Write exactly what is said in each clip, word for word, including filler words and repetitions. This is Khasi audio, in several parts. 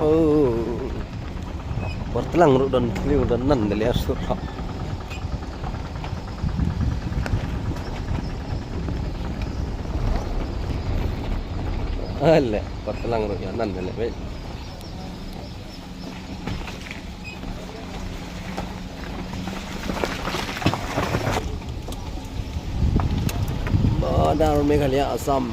Oh. Por tlang ruh don tliw don nan da leh sur hok. Ale, por tlang ruh ïa nan da leh, wei. Border Meghalaya, Assam.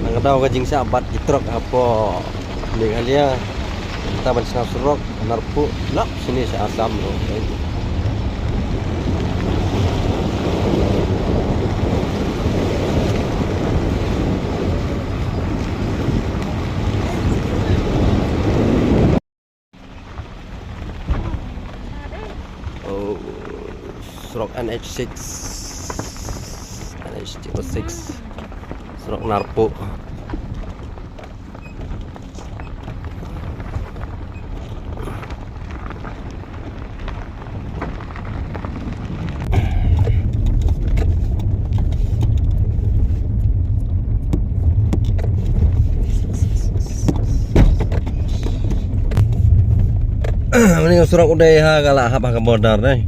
Nang daw ka jingshah bat ki trok hapoh Meghalaya. Kita ban sngap surok, Narpuh, lap sini sha Assam tu. Oh, surok N H six, N H zero six, surok Narpuh. Mane surok u dei ha ka la hap ha ka border dei.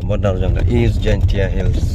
Border jong ka East Jaintia Hills.